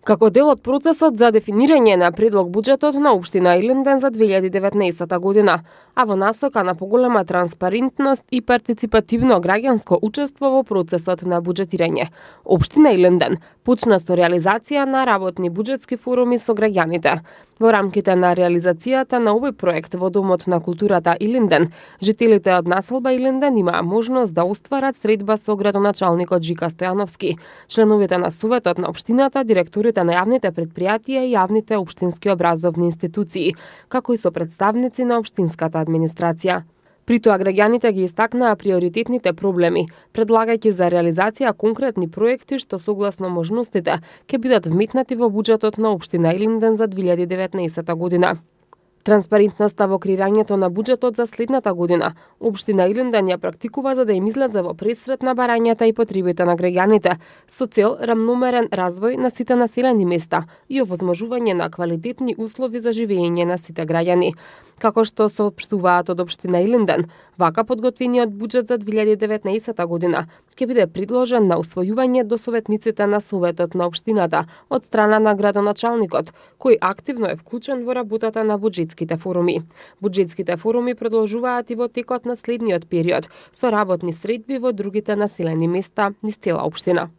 Како дел од процесот за дефинирање на предлог буџетот на општина Илинден за 2019 година, а во насока на поголема транспарентност и партиципативно граѓанско учество во процесот на буџетирање. Општина Илинден почна со реализација на работни буџетски форуми со граѓаните. Во рамките на реализацијата на овој проект во Домот на културата Илинден, жителите од населба Илинден имаа можност да остварат средба со градоначалникот Жика Стојановски, членовите на Советот на општината, директорите на јавните предпријатија и јавните општински образовни институции, како и со представници на општинската администрација. При тоа граѓаните ги истакнаа приоритетните проблеми, предлагајќи за реализација конкретни проекти што согласно можностите ќе бидат вметнати во буџетот на општина Илинден за 2019 година. Транспарентноста во креирањето на буџетот за следната година, општина Илинден ја практикува за да им излезе во пресрет на барањата и потребите на граѓаните, со цел рамномерен развој на сите населени места и овозможување на квалитетни услови за живење на сите граѓани. Како што соопштуваат од општина Илинден, вака подготвениот буџет за 2019 година ќе биде предложен на усвојување до советниците на Советот на општината од страна на градоначалникот, кој активно е вклучен во работата на буџетските форуми. Буџетските форуми продолжуваат и во текот на следниот период со работни средби во другите населени места низ цела општина.